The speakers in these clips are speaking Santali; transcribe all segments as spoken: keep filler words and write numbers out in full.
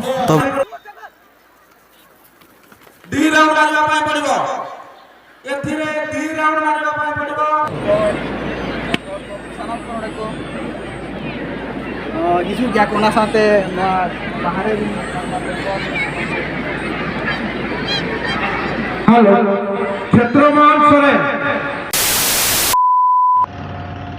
ତ ଡି ରାଉଣ୍ଡ ମାରିବା ପାଇଁ ପଡ଼ିବ। ଏଥିରେ ଡି ରାଉଣ୍ଡ ମାରିବା ପାଇଁ ପଡ଼ିବ। ᱦᱤᱡᱩᱜ ᱜᱮᱭᱟ ᱠᱚ, ᱚᱱᱟ ᱥᱟᱶᱛᱮ ᱱᱚᱣᱟ ᱵᱟᱦᱨᱮ ᱨᱮᱱ ᱦᱮᱞᱳ, ᱪᱷᱮᱛᱨᱚᱢᱳᱦᱚᱱ ᱥᱚᱨᱮᱱ᱾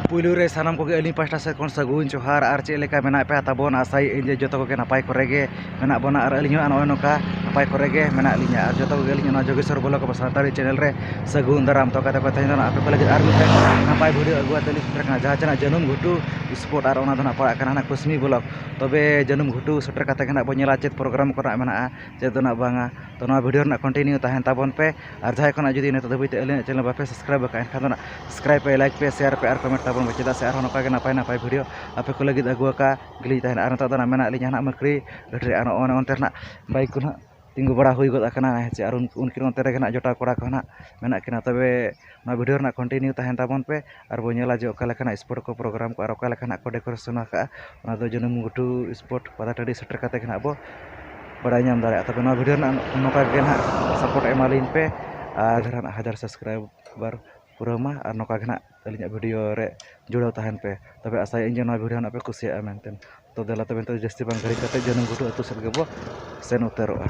ᱯᱩᱭᱞᱩ ᱨᱮ ᱥᱟᱱᱟᱢ ᱠᱚᱜᱮ ᱟᱹᱞᱤᱧ ᱯᱟᱦᱴᱟ ᱥᱮᱫ ᱠᱷᱚᱱ ᱥᱟᱹᱜᱩᱱ ᱡᱚᱦᱟᱨ᱾ ᱟᱨ ᱪᱮᱫ ᱞᱮᱠᱟ ᱢᱮᱱᱟᱜ ᱯᱮᱭᱟ ᱛᱟᱵᱚᱱ? ᱟᱥᱟᱭᱮᱫ ᱟᱹᱧ ᱡᱮ ᱡᱚᱛᱚ ᱠᱚᱜᱮ ᱱᱟᱯᱟᱭ ᱠᱚᱨᱮ ᱜᱮ ᱢᱮᱱᱟᱜ ᱵᱚᱱᱟ᱾ ᱟᱨ ᱟᱹᱞᱤᱧ ᱦᱚᱸ ᱱᱚᱜᱼᱚᱭ ᱱᱚᱝᱠᱟ ᱱᱟᱯᱟᱭ ᱠᱚᱨᱮ ᱜᱮ ᱢᱮᱱᱟᱜ ᱞᱤᱧᱟ᱾ ᱟᱨ ᱡᱚᱛᱚ ᱠᱚᱜᱮ ᱟᱹᱞᱤᱧ ᱚᱱᱟ ᱡᱳᱜᱮᱥᱣᱚᱨ ᱵᱞᱚᱜ ᱟᱵᱚ ᱥᱟᱱᱛᱟᱲᱤ ᱪᱮᱱᱮᱞ ᱨᱮ ᱥᱟᱹᱜᱩᱱ ᱫᱟᱨᱟᱢ᱾ ᱛᱚ ᱜᱟᱛᱮ ᱠᱚ, ᱛᱮᱦᱮᱧ ᱫᱚ ᱟᱯᱮ ᱠᱚ ᱞᱟᱹᱜᱤᱫ ᱟᱨ ᱢᱤᱫᱴᱟᱝ ᱱᱟᱯᱟᱭ ᱵᱷᱤᱰᱤᱭᱳ ᱟᱹᱜᱩ ᱠᱟᱛᱮ ᱞᱤᱧ ᱥᱮᱴᱮᱨ ᱠᱟᱱᱟ, ᱡᱟᱦᱟᱸ ᱪᱮ ᱱᱟᱜ ᱡᱟᱹᱱᱩᱢ ᱜᱷᱩᱴᱩ ᱥᱯᱚᱴ, ᱟᱨ ᱚᱱᱟ ᱫᱚ ᱱᱟᱜ ᱯᱟᱲᱟᱜ ᱠᱟᱱᱟ ᱱᱟᱜ ᱠᱩᱥᱢᱤ ᱵᱞᱚᱠ᱾ ᱛᱚᱵᱮ ᱡᱟᱹᱱᱩᱢ ᱜᱷᱩᱴᱩ ᱥᱮᱴᱮᱨ ᱠᱟᱛᱮ ᱜᱮ ᱱᱟᱜ ᱵᱚᱱ ᱧᱮᱞᱟ ᱪᱮᱫ ᱯᱨᱳᱜᱨᱟᱢ ᱠᱚ ᱱᱟᱜ ᱢᱮᱱᱟᱜᱼᱟ, ᱪᱮᱫ ᱫᱚ ᱱᱟᱜ ᱵᱟᱝᱟ᱾ ᱛᱚ ᱱᱚᱣᱟ ᱵᱷᱤᱰᱤᱭᱳ ᱨᱮᱱᱟᱜ ᱠᱚᱱᱴᱤᱱᱤᱭᱩ ᱛᱟᱦᱮᱱ ᱛᱟᱵᱚᱱ ᱯᱮ᱾ ᱟᱨ ᱡᱟᱦᱟᱸᱭ ᱠᱷᱚᱱᱟᱜ ᱡᱩᱫᱤ ᱱᱤᱛᱚᱜ ᱫᱷᱟᱹᱵᱤᱡ ᱛᱮ ᱟᱹᱞᱤᱧᱟᱜ ᱪᱮᱱᱮᱞ ᱵᱟᱯᱮ ᱥᱟᱵᱥᱠᱨᱟᱭᱤᱵ ᱟᱠᱟᱫᱼᱟ, ᱮᱱᱠᱷᱟᱱ ᱫᱚ ᱱᱟᱜ ᱥᱟᱵᱥᱠᱨᱟᱭᱤᱵ ᱯᱮ, ᱞᱟᱭᱤᱠ ᱯᱮ, ᱥᱮᱭᱟᱨ ᱯᱮ ᱟᱨ ᱠᱚᱢᱮᱱᱴ ᱛᱟᱵᱚᱱ ᱯᱮ, ᱪᱮᱫᱟᱜ ᱥᱮ ᱟᱨᱦᱚᱸ ᱱᱚᱝᱠᱟ ᱜᱮ ᱱᱟᱯᱟᱭ ᱱᱟᱯᱟᱭ ᱵᱷᱤᱰᱤᱭᱳ ᱟᱯᱮ ᱠᱚ ᱞᱟᱹᱜᱤᱫ ᱟᱹᱜᱩ ᱟᱠᱟ ᱜᱮᱞᱤᱧ ᱛᱟᱦᱮᱱᱟ᱾ ᱟᱨ ᱱᱤᱛᱚᱜ ᱫᱚ ᱱᱟᱜ ᱢᱮᱱᱟᱜ ᱞᱤᱧᱟ ᱱᱟᱜ ᱢᱟᱹᱠᱨᱤ ᱜᱷᱟᱹᱴ ᱨᱮ, ᱟᱨ ᱱᱚᱜᱼᱚ ᱱᱚᱱᱛᱮ ᱨᱮ ᱱᱟᱜ ᱵᱟᱭᱤᱠ ᱠᱚ ᱱᱟᱜ ᱛᱤᱸᱜᱩ ᱵᱟᱲᱟ ᱦᱩᱭ ᱜᱚᱫ ᱟᱠᱟᱱᱟ, ᱦᱮᱸ ᱪᱮ? ᱟᱨ ᱩᱱ-, ᱩᱱᱠᱤᱱ ᱚᱱᱛᱮ ᱨᱮᱜᱮ ᱱᱟᱜ ᱡᱚᱴᱟᱣ ᱠᱚᱲᱟ ᱠᱚ ᱱᱟᱜ ᱢᱮᱱᱟᱜ ᱠᱤᱱᱟ᱾ ᱛᱚᱵᱮ ᱱᱚᱣᱟ ᱵᱷᱤᱰᱤᱭᱳ ᱨᱮᱱᱟᱜ ᱠᱚᱱᱴᱤᱱᱤᱭᱩ ᱛᱟᱦᱮᱱ ᱛᱟᱵᱚᱱ ᱯᱮ ᱟᱨ ᱵᱚᱱ ᱧᱮᱞᱟ ᱡᱮ ᱚᱠᱟ ᱞᱮᱠᱟᱱᱟᱜ ᱥᱯᱚᱴ ᱠᱚ ᱯᱨᱳᱜᱨᱟᱢ ᱠᱚ ᱟᱨ ᱚᱠᱟ ᱞᱮᱠᱟᱱᱟᱜ ᱠᱚ ᱰᱮᱠᱳᱨᱮᱥᱚᱱ ᱟᱠᱟᱫᱼᱟ᱾ ᱚᱱᱟ ᱫᱚ ᱡᱟᱹᱱᱩᱢ ᱜᱷᱩᱴᱩ ᱥᱯᱚᱴ ᱯᱟᱛᱟ ᱴᱟᱺᱰᱤ ᱥᱮᱴᱮᱨ ᱠᱟᱛᱮ ᱜᱮ ᱱᱟᱜ ᱵᱚ ᱵᱟᱲᱟᱭ ᱧᱟᱢ ᱫᱟᱲᱮᱭᱟᱜᱼᱟ᱾ ᱛᱚᱵᱮ ᱱᱚᱣᱟ ᱵᱷᱤᱰᱤᱭᱳ ᱨᱮᱱᱟᱜ ᱱᱚᱝᱠᱟ ᱜᱮ ᱱᱟᱜ ᱥᱟᱯᱳᱨᱴ ᱮᱢᱟᱞᱤᱧ ᱯᱮ ᱟᱨ ᱡᱟᱦᱟᱱᱟᱜ ᱦᱟᱡᱟᱨ ᱥᱟᱵᱥᱠᱨᱟᱭᱵᱟᱨ ᱯᱩᱨᱟᱹᱣ ᱢᱟ ᱟᱨ ᱱᱚᱝᱠᱟ ᱜᱮ ᱱᱟᱜ ᱟᱹᱞᱤᱧᱟᱜ ᱵᱷᱤᱰᱤᱭᱳ ᱨᱮ ᱡᱩᱲᱟᱹᱣ ᱛᱟᱦᱮᱱ ᱯᱮ᱾ ᱛᱚᱵᱮ ᱟᱥᱟᱭᱟᱹᱧ ᱡᱮ ᱱᱚᱣᱟ ᱵᱷᱤᱰᱤᱭᱳ ᱱᱟᱜ ᱯᱮ ᱠᱩᱥᱤᱭᱟᱜᱼᱟ ᱢᱮᱱᱛᱮ᱾ ᱛᱚ ᱫᱮᱞᱟ ᱛᱚᱵᱮ ᱱᱤᱛᱚᱜ ᱡᱟᱹᱥᱛᱤ ᱵᱟᱝ ᱜᱷᱟᱹᱲᱤ ᱠᱟᱛᱮ ᱡᱟᱹᱱᱩᱢ ᱜᱷᱩᱴᱩ ᱟᱹᱛᱩ ᱥᱮᱫ ᱜᱮᱵᱚ ᱥᱮᱱ ᱩᱛᱟᱹᱨᱚᱜᱼᱟ᱾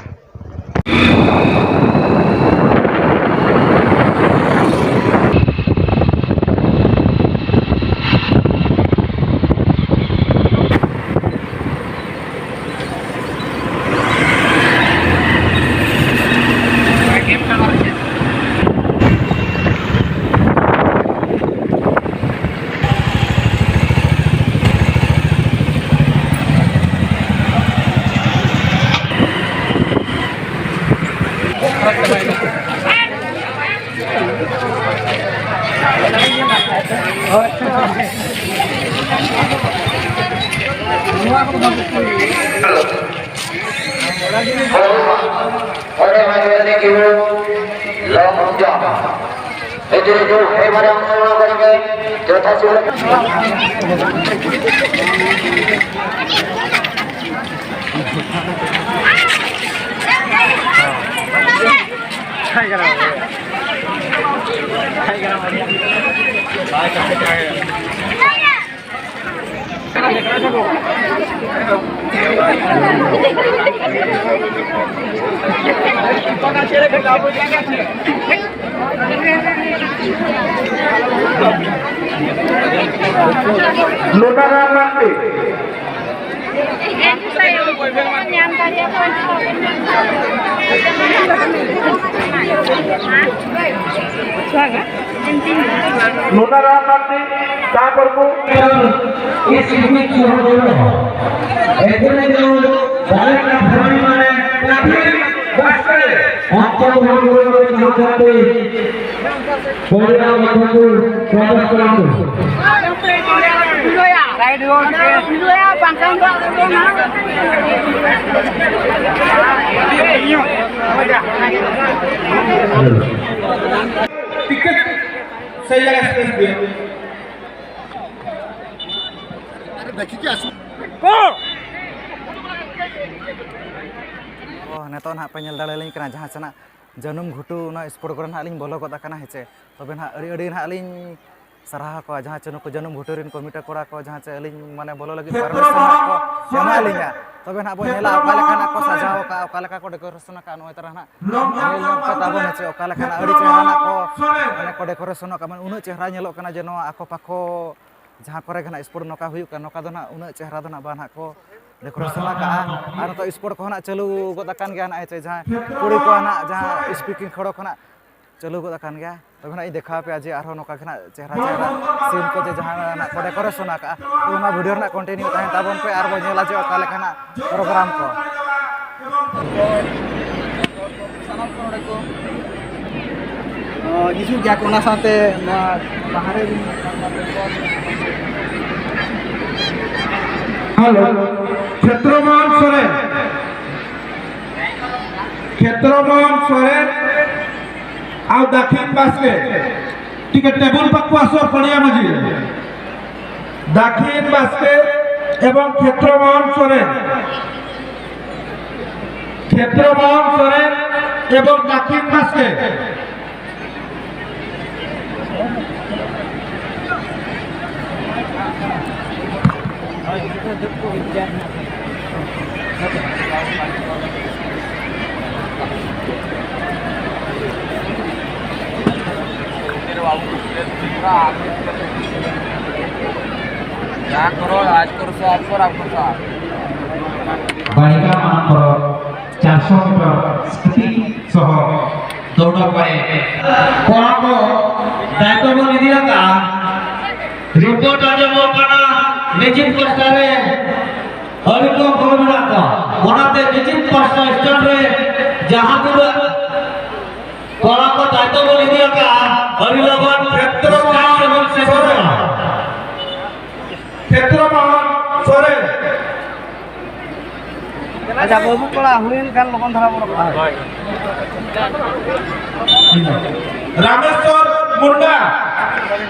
अरे भाई, मैंने क्यों लॉन्ग जंप। ये जो, जो है हमारे हम लोग करेंगे, चौथा शिविर। ᱞᱚᱫᱟᱨᱟᱢ ᱢᱟᱱᱰᱤ᱾ ᱞᱚᱫᱟᱨᱟᱢ ᱢᱟᱱᱰᱤ, ᱛᱟᱨᱯᱚᱨ ᱠᱚ ᱤᱥ ᱠᱤᱥᱢᱤ ᱪᱩᱨᱩ ᱪᱩᱨᱩ᱾ ᱮᱠᱩᱱᱮ ᱡᱚᱱ ᱵᱟᱞᱮ ᱠᱟᱯᱷᱨᱟᱱ ᱢᱟᱱᱮ ᱠᱟᱯᱷᱨᱤ ᱵᱟᱥᱠᱮ᱾ ᱚᱱᱛᱚ ᱵᱷᱚᱱ ᱵᱷᱚᱱ ᱡᱚᱱ ᱠᱟᱯᱷᱨᱤ᱾ ᱯᱚᱨᱤᱱᱟᱢ ᱢᱟᱫᱷᱚᱢᱯᱩᱨ ᱯᱨᱚᱵᱮᱥ ᱠᱚᱨᱟᱣ᱾ ᱴᱤᱠᱤᱴ ᱥᱮᱭᱟᱨ ᱮᱠᱥᱯᱨᱮᱥ ᱫᱤᱭᱟ᱾ ᱚ, ᱱᱤᱛᱚᱜ ᱱᱟᱦᱟᱜ ᱯᱮ ᱧᱮᱞ ᱫᱟᱲᱮᱭᱟᱞᱤᱧ ᱠᱟᱱᱟ ᱡᱟᱦᱟᱸ ᱥᱮᱱᱟᱜ ᱡᱟᱹᱱᱩᱢ ᱜᱷᱩᱴᱩ ᱚᱱᱟ ᱥᱯᱳᱨᱴ ᱠᱚᱨᱮ ᱱᱟᱦᱟᱜ ᱞᱤᱧ ᱵᱚᱞᱚ ᱜᱚᱫ ᱟᱠᱟᱱᱟ, ᱦᱮᱸ ᱪᱮ᱾ ᱛᱚᱵᱮ ᱱᱟᱦᱟᱜ ᱟᱹᱰᱤ, ᱟᱹᱰᱤ ᱱᱟᱦᱟᱜ ᱞᱤᱧ ᱥᱟᱨᱦᱟᱣ ᱠᱚᱣᱟ, ᱡᱟᱦᱟᱸ ᱪᱮ ᱱᱩᱠᱩ ᱡᱟᱹᱱᱩᱢ ᱜᱷᱩᱴᱩ ᱨᱮᱱ ᱠᱚᱢᱤᱴᱤ ᱠᱚᱲᱟ ᱠᱚ, ᱡᱟᱦᱟᱸ ᱪᱮ ᱟᱹᱞᱤᱧ ᱢᱟᱱᱮ ᱵᱚᱞᱚ ᱞᱟᱹᱜᱤᱫ ᱯᱟᱨᱢᱤᱥᱚᱱ ᱱᱟᱦᱟᱜ ᱠᱚ ᱮᱢᱟᱜ ᱞᱤᱧᱟ᱾ ᱛᱚᱵᱮ ᱱᱟᱦᱟᱜ ᱵᱚᱱ ᱧᱮᱞᱟ ᱚᱠᱟ ᱞᱮᱠᱟᱱᱟᱜ ᱠᱚ ᱥᱟᱡᱟᱣ ᱟᱠᱟᱫ, ᱚᱠᱟ ᱞᱮᱠᱟ ᱠᱚ ᱰᱮᱠᱳᱨᱮᱥᱚᱱ ᱟᱠᱟᱫ, ᱱᱚᱜᱼᱚᱭ ᱛᱟᱨᱟ ᱱᱟᱦᱟᱜ ᱧᱮᱞ ᱧᱚᱜ ᱯᱮ ᱛᱟᱵᱚᱱ, ᱦᱮᱸ ᱪᱮ, ᱚᱠᱟ ᱞᱮᱠᱟᱱᱟᱜ ᱟᱹᱰᱤ ᱪᱮᱦᱨᱟ ᱱᱟᱜ ᱠᱚ ᱢᱟᱱᱮ ᱠᱚ ᱰᱮᱠᱳᱨᱮᱥᱚᱱ ᱟᱠᱟᱫ, ᱢᱟᱱᱮ ᱩᱱᱟᱹᱜ ᱪᱮᱦᱨᱟ ᱧᱮᱞᱚᱜ ᱠᱟᱱᱟ ᱡᱮ ᱱᱚᱣᱟ ᱟᱠᱚ ᱯᱟᱠᱚ ᱡᱟᱦᱟᱸ ᱠᱚᱨᱮ ᱜᱮ ᱱᱟᱜ ᱥᱯᱳᱨᱴ ᱱᱚᱝᱠᱟ ᱦᱩᱭᱩᱜ ᱠᱟᱱᱟ, ᱱᱚᱝᱠᱟ ᱫᱚ ᱱᱟᱜ ᱩᱱᱟᱹᱜ ᱪᱮᱦᱨᱟ ᱫᱚ ᱱᱟᱜ ᱵᱟᱝ ᱱᱟᱜ ᱠᱚ ᱰᱮᱠᱳᱨᱮᱥᱚᱱ ᱟᱠᱟᱜᱼᱟ᱾ ᱟᱨ ᱱᱤᱛᱚᱜ ᱥᱯᱳᱨᱴ ᱠᱚᱦᱚᱸ ᱱᱟᱜ ᱪᱟᱹᱞᱩ ᱜᱚᱫ ᱟᱠᱟᱱ ᱜᱮᱭᱟ ᱱᱟᱜ, ᱦᱮᱸ ᱪᱮ, ᱡᱟᱦᱟᱸ ᱠᱩᱲᱤ ᱠᱚᱣᱟᱜ ᱱᱟᱜ ᱡᱟᱦᱟᱸ ᱥᱯᱤᱠᱤᱝ ᱠᱷᱮᱲᱚ ᱠᱷᱚᱱᱟᱜ ᱪᱟᱹᱞᱩ ᱜᱚᱫ ᱟᱠᱟᱱ ᱜᱮᱭᱟ᱾ ᱛᱚᱵᱮ ᱱᱟᱜ ᱤᱧ ᱫᱮᱠᱷᱟᱣ ᱯᱮᱭᱟ ᱡᱮ ᱟᱨᱦᱚᱸ ᱱᱚᱝᱠᱟ ᱜᱮ ᱱᱟᱜ ᱪᱮᱦᱨᱟ ᱪᱮᱦᱨᱟ ᱥᱤᱱ ᱠᱚ ᱡᱮ ᱡᱟᱦᱟᱸ ᱱᱟᱜ ᱠᱚ ᱰᱮᱠᱳᱨᱮᱥᱚᱱ ᱟᱠᱟᱜᱼᱟ, ᱛᱚ ᱚᱱᱟ ᱵᱷᱤᱰᱤᱭᱳ ᱨᱮᱱᱟᱜ ᱠᱚᱱᱴᱤᱱᱤᱭᱩ ᱛᱟᱦᱮᱱ ᱛᱟᱵᱚᱱ ᱯᱮ ᱟᱨ ᱵᱚᱱ ᱧᱮᱞᱟ ᱡᱮ ᱚᱠᱟ ᱞᱮᱠᱟᱱᱟᱜ ᱯᱨᱳᱜᱨᱟᱢ ᱠᱚ᱾ ᱥᱟᱱᱟᱢ ᱠᱚ ᱱᱚᱰᱮ ᱠᱚ, ᱚ, ᱦᱤᱡᱩᱜ ᱜᱮᱭᱟ ᱠᱚ, ᱚᱱᱟ ᱥᱟᱶᱛᱮ ᱱᱚᱣᱟ ᱵᱟᱦᱨᱮ ᱨᱮᱱ ᱦᱮᱞᱳ, ᱪᱷᱮᱛᱨᱚ ᱢᱳᱦᱚᱱ ᱥᱚᱨᱮᱱ, ᱪᱷᱮᱛᱨᱚ ᱢᱳᱦᱚᱱ ᱥᱚᱨᱮᱱ ᱟᱨ ᱫᱟᱹᱠᱷᱤᱱ ᱵᱟᱥᱠᱮ, ᱴᱤᱠᱮ ᱴᱮᱵᱩᱞ ᱯᱟᱠᱠᱚ ᱟᱥᱚ ᱯᱟᱲᱤᱭᱟ ᱢᱟᱹᱡᱷᱤ, ᱫᱟᱹᱠᱷᱤᱱ ᱵᱟᱥᱠᱮ ᱮᱵᱚᱝ ᱪᱷᱮᱛᱨᱚ ᱢᱳᱦᱚᱱ ᱥᱚᱨᱮᱱ᱾ ᱪᱮᱛᱨᱚ ᱢᱳᱦᱚᱱ ᱥᱚᱨᱮᱱ ᱮᱵᱚᱝ ᱫᱟᱠᱷᱤᱱ ᱵᱟᱥᱠᱮ᱾ ᱵᱟᱲᱤᱠᱟ ᱢᱟᱱ ᱯᱚᱨᱚᱵᱽ ᱪᱟᱨᱥᱚ ᱢᱤᱴᱟᱨ ᱥᱠᱤᱯᱤᱝ ᱥᱚᱦᱚ ᱫᱚᱲᱦᱟ ᱯᱟᱭᱮ᱾ ᱠᱚᱲᱟ ᱠᱚ ᱫᱟᱭᱤᱛᱛᱚ ᱵᱚᱱ ᱤᱫᱤ ᱟᱠᱟᱫᱼᱟ᱾ ᱨᱤᱯᱳᱨᱴ ᱟᱸᱡᱚᱢᱚᱜ ᱠᱟᱱᱟ, ᱢᱮᱡᱤᱠ ᱯᱟᱥᱴᱟ ᱨᱮ ᱟᱹᱰᱤ ᱠᱚᱢ ᱦᱚᱲ ᱢᱮᱱᱟᱜ ᱠᱚᱣᱟ᱾ ᱚᱱᱟᱛᱮ ᱢᱮᱡᱤᱠ ᱯᱟᱥᱴᱟ ᱥᱴᱮᱱᱰ ᱨᱮ ᱡᱟᱦᱟᱸ ᱛᱤᱱᱟᱹᱜ ᱠᱚᱲᱟ ᱠᱚ ᱫᱟᱭᱤᱛᱛᱚ ᱵᱚᱱ ᱤᱫᱤ ᱟᱠᱟᱫᱼᱟ, ᱟᱹᱰᱤ ᱞᱚᱜᱚᱱ ᱠᱷᱮᱛᱨᱚ ᱢᱚᱦᱚᱱ ᱥᱚᱨᱮᱱ᱾ ᱠᱷᱮᱛᱨᱚ ᱢᱚᱦᱚᱱ ᱥᱚᱨᱮᱱ᱾ ᱟᱪᱪᱷᱟ, ᱵᱟᱹᱵᱩ ᱠᱚᱲᱟ ᱦᱩᱭᱮᱱ ᱠᱷᱟᱱ ᱞᱚᱜᱚᱱ ᱫᱷᱟᱨᱟ ᱵᱚᱱ ᱨᱚᱯᱚᱲᱟ᱾ ᱨᱟᱢᱮᱥᱣᱚᱨ ᱢᱩᱱᱰᱟ᱾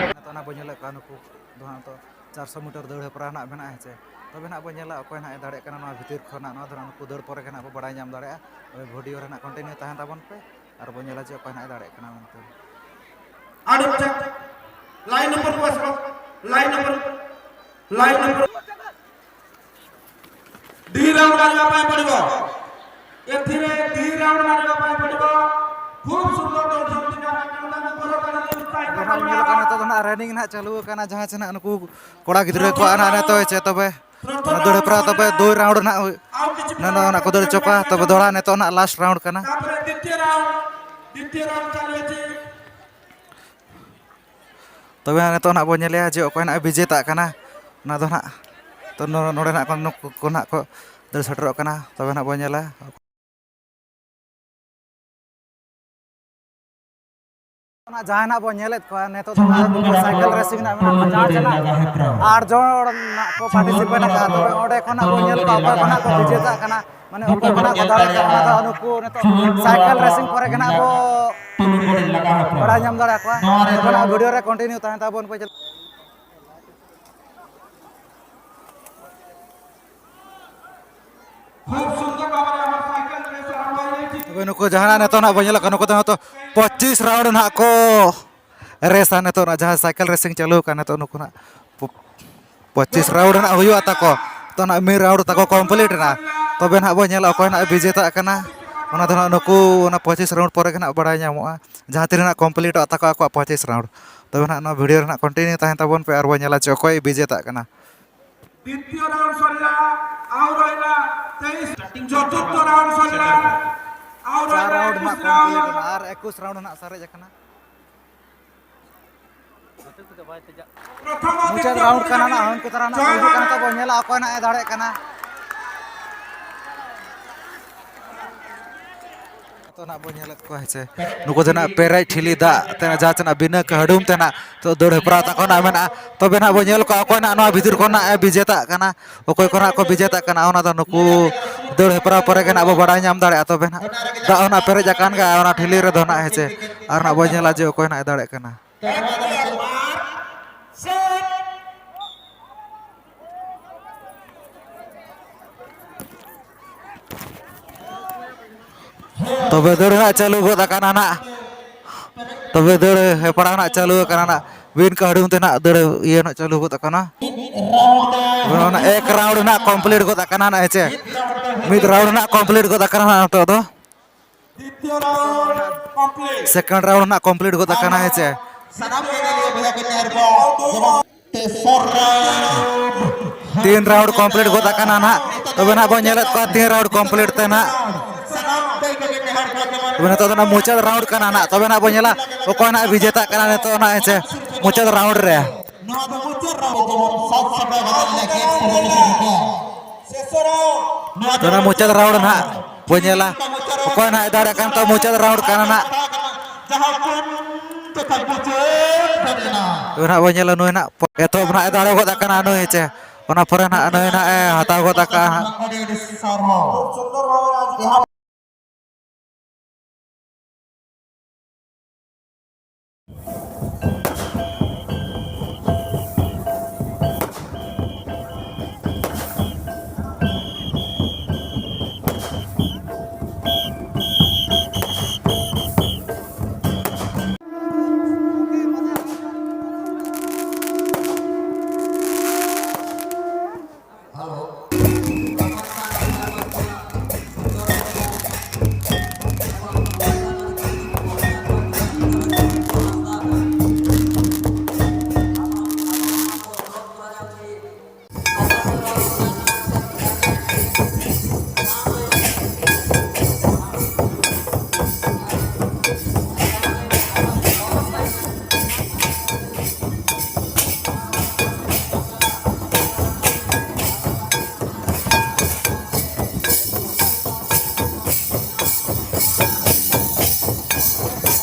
ᱱᱤᱛᱚᱜ ᱚᱱᱟ ᱵᱚᱱ ᱧᱮᱞᱮᱫ ᱠᱚᱣᱟ, ᱱᱩᱠᱩ ᱫᱚ ᱦᱟᱸᱜ ᱱᱤᱛᱚᱜ ᱪᱟᱨᱥᱚ ᱢᱤᱴᱟᱨ ᱫᱟᱹᱲ ᱦᱮᱯᱨᱟᱣ ᱱᱟᱜ ᱢᱮᱱᱟᱜᱼᱟ, ᱦᱮᱸ ᱪᱮ? ᱛᱚᱵᱮ ᱱᱟᱜ ᱵᱚᱱ ᱧᱮᱞᱟ ᱚᱠᱚᱭ ᱱᱟᱜ ᱮ ᱫᱟᱲᱮᱭᱟᱜ ᱠᱟᱱᱟ ᱱᱚᱣᱟ ᱵᱷᱤᱛᱤᱨ ᱠᱷᱚᱱᱟᱜ᱾ ᱱᱚᱣᱟ ᱫᱚ ᱱᱟᱜ ᱱᱩᱠᱩ ᱫᱟᱹᱲ ᱯᱚᱨᱮ ᱜᱮ ᱱᱟᱜ ᱵᱚ ᱵᱟᱲᱟᱭ ᱧᱟᱢ ᱫᱟᱲᱮᱭᱟᱜᱼᱟ᱾ ᱛᱚᱵᱮ ᱵᱷᱤᱰᱤᱭᱳ ᱨᱮ ᱱᱟᱜ ᱠᱚᱱᱴᱤᱱᱤᱭᱩ ᱛᱟᱦᱮᱱ ᱛᱟᱵᱚᱱ ᱯᱮ ᱟᱨ ᱵᱚᱱ ᱧᱮᱞᱟ ᱡᱮ ᱚᱠᱚᱭ ᱱᱟᱜ ᱮ ᱫᱟᱲᱮᱭᱟᱜ ᱠᱟᱱᱟ ᱢᱮᱱᱛᱮ᱾ ᱟᱹᱰᱤ ᱢᱚᱡᱽ᱾ ᱞᱟᱭᱤᱱ ᱱᱚᱢᱵᱚᱨ ᱠᱚ ᱟᱥᱚᱜ, ᱞᱟᱭᱤᱱ ᱱᱚᱢᱵᱚᱨ, ᱞᱟᱭᱤᱱ ᱱᱚᱢᱵᱚᱨ᱾ ᱰᱤ ରାଉଣ୍ଡ ମାରିବା ପାଇଁ ପଡ଼ିବ। ଏଥିରେ ଡି ରାଉଣ୍ଡ ମାରିବା ପାଇଁ ପଡ଼ିବ। ଖୁବ୍ ସୁନ୍ଦର ଦୌଡ଼ିଛନ୍ତି ଯାହା ଆନନ୍ଦନ ପରଦାନରେ ଉତ୍ସାହିତ ᱧᱮᱞᱚᱜ ᱠᱟᱱᱟ, ᱱᱤᱛᱚᱜ ᱫᱚ ᱱᱟᱜ ᱨᱟᱱᱤᱝ ᱱᱟᱜ ᱪᱟᱹᱞᱩ ᱟᱠᱟᱱᱟ, ᱡᱟᱦᱟᱸ ᱪᱮ ᱱᱟᱜ ᱱᱩᱠᱩ ᱠᱚᱲᱟ ᱜᱤᱫᱽᱨᱟᱹ ᱠᱚᱣᱟᱜ ᱱᱟᱜ ᱱᱤᱛᱚᱜ ᱪᱮ ᱛᱚᱵᱮ ᱫᱟᱹᱲ ᱦᱮᱯᱨᱟᱣ ᱛᱚᱵᱮ ᱫᱩᱭ ᱨᱟᱣᱩᱱᱰ ᱱᱟᱜ ᱱᱚᱰᱮ ᱱᱟᱜ ᱠᱚ ᱫᱟᱹᱲ ᱦᱚᱪᱚ ᱠᱚᱣᱟ᱾ ᱛᱚᱵᱮ ᱫᱚᱦᱲᱟ ᱱᱤᱛᱚᱜ ᱱᱟᱜ ᱞᱟᱥᱴ ᱨᱟᱣᱩᱱᱰ ᱠᱟᱱᱟ᱾ ᱛᱟᱯᱚᱨᱮ ᱫᱤᱛᱤᱭᱚ ᱨᱟᱣᱩᱱᱰ, ᱫᱤᱛᱤᱭᱚ ᱨᱟᱣᱩᱱᱰ ᱪᱟᱹᱞᱩ ᱦᱚᱪᱚᱭ᱾ ᱛᱚᱵᱮ ᱱᱤᱛᱚᱜ ᱱᱟᱜ ᱵᱚᱱ ᱧᱮᱞᱮᱭᱟ ᱡᱮ ᱚᱠᱚᱭ ᱱᱟᱜ ᱵᱤᱡᱮᱛᱟᱜ ᱠᱟᱱᱟ᱾ ᱚᱱᱟ ᱫᱚ ᱱᱟᱜ ᱛᱚ ᱱᱚ-, ᱱᱚᱰᱮ ᱱᱟᱜ ᱠᱚ ᱱᱩᱠᱩ ᱠᱚ ᱱᱟᱜ ᱠᱚ ᱫᱟᱹᱲ ᱥᱮᱴᱮᱨᱚᱜ ᱠᱟᱱᱟ᱾ ᱛᱚᱵᱮ ᱱᱟᱜ ᱵᱚᱱ ᱧᱮᱞᱟ᱾ ᱚᱱᱟ ᱡᱟᱦᱟᱸᱭ ᱱᱟᱜ ᱵᱚᱱ ᱧᱮᱞᱮᱫ ᱠᱚᱣᱟ ᱱᱤᱛᱚᱜ ᱫᱚ ᱱᱟᱜ ᱱᱩᱠᱩ ᱥᱟᱭᱠᱮᱞ ᱨᱮᱥᱤᱝ ᱱᱟᱜ ᱢᱮᱱᱟᱜ ᱠᱚᱣᱟ, ᱡᱟᱦᱟᱸ ᱪᱮ ᱱᱟᱜ ᱟᱴ ᱡᱚᱱ ᱱᱟᱜ ᱠᱚ ᱯᱟᱨᱴᱤᱥᱤᱯᱮᱴ ᱟᱠᱟᱫᱼᱟ᱾ ᱛᱚᱵᱮ ᱚᱸᱰᱮ ᱠᱷᱚᱱᱟᱜ ᱵᱚᱱ ᱧᱮᱞ ᱠᱚᱣᱟ ᱚᱠᱚᱭ ᱠᱚ ᱱᱟᱜ ᱠᱚ ᱵᱤᱡᱮᱛᱟᱜ ᱠᱟᱱᱟ, ᱢᱟᱱᱮ ᱚᱠᱚᱭ ᱠᱚ ᱱᱟᱜ ᱠᱚ ᱫᱟᱲᱮᱭᱟᱜ ᱠᱟᱱᱟ, ᱚᱱᱟ ᱫᱚ ᱱᱩᱠᱩ ᱱᱤᱛᱚᱜ ᱥᱟᱭᱠᱮᱞ ᱨᱮᱥᱤᱝ ᱯᱚᱨᱮ ᱜᱮ ᱱᱟᱜ ᱵᱚ ᱵᱟᱲᱟᱭ ᱧᱟᱢ ᱫᱟᱲᱮᱭᱟᱠᱚᱣᱟ᱾ ᱛᱚᱵᱮ ᱱᱟᱜ ᱵᱷᱤᱰᱤᱭᱳ ᱨᱮ ᱠᱚᱱᱴᱤᱱᱤᱭᱩ ᱛᱟᱦᱮᱱ ᱛᱟᱵᱚᱱ ᱯᱮ᱾ ᱠᱷᱩᱵ ᱥᱩᱱᱫᱚᱨ ᱵᱷᱟᱵᱮ ᱟᱵᱚ ᱥᱟᱭᱠᱮᱞ ᱨᱮᱥᱤᱝ ᱱᱩᱠᱩ ᱡᱟᱦᱟᱸ ᱱᱤᱛᱚᱜ ᱱᱟᱜ ᱵᱚᱱ ᱧᱮᱞᱚᱜ ᱠᱟᱱᱟ, ᱱᱩᱠᱩ ᱫᱚ ᱦᱚᱭᱛᱳ ᱯᱚᱸᱪᱤᱥ ᱨᱟᱣᱩᱱᱰ ᱱᱟᱜ ᱠᱚ ᱨᱮᱥᱟ᱾ ᱱᱤᱛᱚᱜ ᱱᱟᱜ ᱡᱟᱦᱟᱸ ᱥᱟᱭᱠᱮᱞ ᱨᱮᱥᱤᱝ ᱪᱟᱹᱞᱩ ᱟᱠᱟᱱ, ᱱᱤᱛᱚᱜ ᱱᱩᱠᱩ ᱱᱟᱜ ᱯᱚᱸᱪᱤᱥ ᱨᱟᱣᱩᱱᱰ ᱱᱟᱜ ᱦᱩᱭᱩᱜᱼᱟ ᱛᱟᱠᱚ᱾ ᱛᱚ ᱱᱟᱜ ᱢᱤᱫ ᱨᱟᱣᱩᱱᱰ ᱛᱟᱠᱚ ᱠᱚᱢᱯᱞᱤᱴ ᱮᱱᱟ᱾ ᱛᱚᱵᱮ ᱱᱟᱜ ᱵᱚᱱ ᱧᱮᱞᱟ ᱚᱠᱚᱭ ᱱᱟᱜ ᱵᱤᱡᱮᱛᱟᱜ ᱠᱟᱱᱟ᱾ ᱚᱱᱟ ᱫᱚ ᱱᱟᱜ ᱱᱩᱠᱩ ᱚᱱᱟ ᱯᱚᱸᱪᱤᱥ ᱨᱟᱣᱩᱱᱰ ᱯᱚᱨᱮ ᱜᱮ ᱱᱟᱜ ᱵᱟᱲᱟᱭ ᱧᱟᱢᱚᱜᱼᱟ, ᱡᱟᱦᱟᱸ ᱛᱤᱱᱟᱹᱜ ᱱᱟᱜ ᱠᱚᱢᱯᱞᱤᱴᱚᱜ ᱛᱟᱠᱚ ᱟᱠᱚᱣᱟᱜ ᱯᱚᱸᱪᱤᱥ ᱨᱟᱣᱩᱱᱰ᱾ ᱛᱚᱵᱮ ᱱᱟᱜ ᱱᱚᱣᱟ ᱵᱷᱤᱰᱤᱭᱳ ᱨᱮ ᱱᱟᱜ ᱠᱚᱱᱴᱤᱱᱤᱭᱩ ᱛᱟᱦᱮᱱ ᱛᱟᱵᱚᱱ ᱯᱮ ᱟᱨ ᱵᱚᱱ ᱧᱮᱞᱟ ᱪᱮ ᱚᱠᱚᱭ ᱵᱤᱡᱮᱛᱟᱜ ᱠᱟᱱᱟ᱾ ᱫᱤᱛᱤᱭᱚ ᱨᱟᱣᱩᱱᱰ ᱥᱚᱨᱤᱞᱟ, ᱟᱣ ᱨᱚᱭᱞᱟ ᱛᱮᱭᱤᱥ, ᱪᱚᱛᱩᱨᱛᱷᱚ ᱨᱟᱣᱩᱱᱰ ᱥᱚᱨᱤᱞᱟ, ᱟᱣ ᱪᱟᱨ ᱨᱚᱭᱞᱟ ᱨᱟᱣᱩᱱᱰ ᱱᱟᱜ ᱮᱠᱩᱥ ᱠᱚᱢᱯᱞᱤᱴ ᱨᱟᱣᱩᱱᱰ᱾ ᱮᱱᱟ ᱟᱨ ᱮᱠᱩᱥ ᱨᱟᱣᱩᱱᱰ ᱱᱟᱜ ᱥᱟᱨᱮᱡ ᱟᱠᱟᱱᱟ᱾ ᱯᱨᱚᱛᱷᱚᱢ ᱢᱩᱪᱟᱹᱫ ᱨᱟᱣᱩᱱᱰ ᱠᱟᱱᱟ ᱱᱟᱜ, ᱩᱱᱠᱩ ᱛᱟᱨᱟ ᱱᱟᱜ ᱠᱚ ᱦᱤᱡᱩᱜ ᱠᱟᱱᱟ, ᱛᱚ ᱵᱚᱱ ᱧᱮᱞᱟ ᱚᱠᱚᱭ ᱱᱟᱜ ᱮ ᱫᱟᱲᱮᱜ ᱠᱟᱱᱟ᱾ ᱱᱤᱛᱚᱜ ᱱᱟᱜ ᱵᱚᱱ ᱧᱮᱞᱮᱫ ᱠᱚᱣᱟ, ᱦᱮᱸ ᱥᱮ, ᱱᱩᱠᱩ ᱫᱚ ᱱᱟᱜ ᱯᱮᱨᱮᱡ ᱴᱷᱤᱞᱤ ᱫᱟᱜ ᱛᱮ, ᱡᱟᱦᱟᱸ ᱛᱤᱱᱟᱹᱜ ᱵᱤᱱᱟᱹ ᱠᱟᱹᱦᱰᱩᱢ ᱛᱮ ᱱᱟᱜ ᱛᱚ ᱫᱟᱹᱲ ᱦᱮᱯᱨᱟᱣ ᱛᱟᱠᱚ ᱱᱟᱜ ᱢᱮᱱᱟᱜᱼᱟ᱾ ᱛᱚᱵᱮ ᱱᱟᱜ ᱵᱚᱱ ᱧᱮᱞ ᱠᱚᱣᱟ ᱚᱠᱚᱭ ᱱᱟᱜ ᱱᱚᱣᱟ ᱵᱷᱤᱛᱤᱨ ᱠᱷᱚᱱ ᱱᱟᱜ ᱮ ᱵᱤᱡᱮᱛᱟᱜ ᱠᱟᱱᱟ, ᱚᱠᱚᱭ ᱠᱚ ᱱᱟᱜ ᱠᱚ ᱵᱤᱡᱮᱛᱟᱜ ᱠᱟᱱᱟ, ᱚᱱᱟ ᱫᱚ ᱱᱩᱠᱩ ᱫᱟᱹᱲ ᱦᱮᱯᱨᱟᱣ ᱯᱚᱨᱮ ᱜᱮ ᱱᱟᱜ ᱵᱚ ᱵᱟᱲᱟᱭ ᱧᱟᱢ ᱫᱟᱲᱮᱭᱟᱜᱼᱟ᱾ ᱛᱚᱵᱮ ᱱᱟᱜ ᱫᱟᱜ ᱦᱚᱸ ᱱᱟᱜ ᱯᱮᱨᱮᱡ ᱟᱠᱟᱱ ᱜᱮᱭᱟ ᱚᱱᱟ ᱴᱷᱤᱞᱤ ᱨᱮᱫᱚ ᱱᱟᱜ, ᱦᱮᱸ ᱥᱮ, ᱟᱨ ᱱᱟᱜ ᱵᱚᱱ ᱧᱮᱞᱟ ᱡᱮ ᱚᱠᱚᱭ ᱱᱟᱜ ᱮ ᱫᱟᱲᱮᱜ ᱠᱟᱱᱟ᱾ ᱛᱚᱵᱮ ᱫᱟᱹᱲ ᱦᱟᱸᱜ ᱪᱟᱹᱞᱩ ᱜᱚᱫ ᱟᱠᱟᱱᱟ ᱱᱟᱜ᱾ ᱛᱚᱵᱮ ᱫᱟᱹᱲ ᱦᱮᱯᱨᱟᱣ ᱱᱟᱜ ᱪᱟᱹᱞᱩ ᱟᱠᱟᱱᱟ ᱱᱟᱜ᱾ ᱵᱤᱱ ᱠᱟᱹᱦᱰᱩᱢ ᱛᱮ ᱱᱟᱜ ᱫᱟᱹᱲ ᱤᱭᱟᱹ ᱱᱟᱜ ᱪᱟᱹᱞᱩ ᱜᱚᱫ ᱟᱠᱟᱱᱟ᱾ ᱚᱱᱟ ᱮᱠ ᱨᱟᱣᱩᱱᱰ ᱱᱟᱜ ᱠᱚᱢᱯᱞᱤᱴ ᱜᱚᱫ ᱟᱠᱟᱱᱟ ᱱᱟᱜ, ᱦᱮᱸ ᱪᱮ? ᱢᱤᱫ ᱨᱟᱣᱩᱱᱰ ᱱᱟᱜ ᱠᱚᱢᱯᱞᱤᱴ ᱜᱚᱫ ᱟᱠᱟᱱᱟ ᱱᱟᱜ ᱱᱤᱛᱚᱜ ᱫᱚ᱾ ᱥᱮᱠᱮᱱᱰ ᱨᱟᱣᱩᱱᱰ ᱱᱟᱜ ᱠᱚᱢᱯᱞᱤᱴ ᱜᱚᱫ ᱟᱠᱟᱱᱟ, ᱦᱮᱸ ᱪᱮ? ᱥᱟᱱᱟᱢ ᱠᱚ ᱧᱮᱞ ᱵᱚᱭᱦᱟ ᱠᱚ ᱧᱮᱞ ᱠᱚ, ᱡᱮᱢᱚᱱ ᱛᱮᱥᱟᱨ ᱨᱟᱣᱩᱱᱰ᱾ ᱛᱤᱱ ᱨᱟᱣᱩᱱᱰ ᱠᱚᱢᱯᱞᱤᱴ ᱜᱚᱫ ᱟᱠᱟᱱᱟ ᱱᱟᱜ᱾ ᱛᱚᱵᱮ ᱱᱟᱜ ᱵᱚᱱ ᱧᱮᱞᱮᱫ ᱠᱚᱣᱟ ᱛᱤᱱ ᱨᱟᱣᱩᱱᱰ ᱠᱚᱢᱯᱞᱤᱴ ᱛᱮ ᱱᱟᱜ᱾ ᱥᱟᱱᱟᱢ ᱠᱚ ᱜᱮ ᱱᱮᱦᱚᱨ ᱠᱚ, ᱡᱮᱢᱚᱱ ᱛᱚᱵᱮ ᱱᱤᱛᱚᱜ ᱫᱚ ᱱᱟᱜ ᱢᱩᱪᱟᱹᱫ ᱨᱟᱣᱩᱱᱰ ᱠᱟᱱᱟ ᱱᱟᱜ᱾ ᱛᱚᱵᱮ ᱱᱟᱜ ᱵᱚᱱ ᱧᱮᱞᱟ ᱚᱠᱚᱭ ᱱᱟᱜ ᱵᱤᱡᱮᱛᱟᱜ ᱠᱟᱱᱟ ᱱᱤᱛᱚᱜ ᱱᱟᱜ, ᱦᱮᱸ ᱪᱮ? ᱢᱩᱪᱟᱹᱫ ᱨᱟᱣᱩᱱᱰ ᱨᱮ᱾ ᱱᱚᱣᱟ ᱫᱚ ᱢᱩᱪᱟᱹᱫ ᱨᱟᱣᱩᱱᱰ, ᱡᱮᱢᱚᱱ ᱥᱟᱛ ᱥᱟᱯᱲᱟᱣ ᱠᱟᱛᱮ ᱞᱟᱹᱜᱤᱫ ᱥᱮᱥᱚᱱ ᱨᱮ᱾ ᱛᱚ ᱚᱱᱟ ᱢᱩᱪᱟᱹᱫ ᱨᱟᱣᱩᱱᱰ ᱱᱟᱦᱟᱜ ᱵᱚᱱ ᱧᱮᱞᱟ, ᱚᱠᱚᱭ ᱱᱟᱦᱟᱜ ᱮ ᱫᱟᱲᱮᱭᱟᱜ ᱠᱟᱱ, ᱛᱚ ᱢᱩᱪᱟᱹᱫ ᱨᱟᱣᱩᱱᱰ ᱠᱟᱱᱟ ᱱᱟᱦᱟᱜ᱾ ᱡᱟᱦᱟᱸ ᱠᱚ ᱡᱚᱛᱚ ᱢᱩᱪᱟᱹᱫ ᱮᱱᱟ᱾ ᱛᱚᱵᱮ ᱱᱟᱦᱟᱜ ᱵᱚᱱ ᱧᱮᱞᱟ, ᱱᱩᱭ ᱱᱟᱦᱟᱜ ᱮᱛᱚᱦᱚᱵ ᱱᱟᱦᱟᱜ ᱮ ᱫᱟᱲᱮ ᱜᱚᱫ ᱟᱠᱟᱱᱟ ᱱᱩᱭ, ᱦᱮᱸ ᱪᱮ? ᱚᱱᱟ ᱯᱚᱨᱮ ᱱᱟᱦᱟᱜ ᱱᱩᱭ ᱱᱟᱦᱟᱜ ᱮ ᱦᱟᱛᱟᱣ ᱜᱚᱫ ᱟᱠᱟᱜᱼᱟ ᱦᱟᱸᱜ᱾ ᱟᱹᱰᱤ ᱟᱹᱰᱤ ᱥᱟᱨᱦᱟᱣ᱾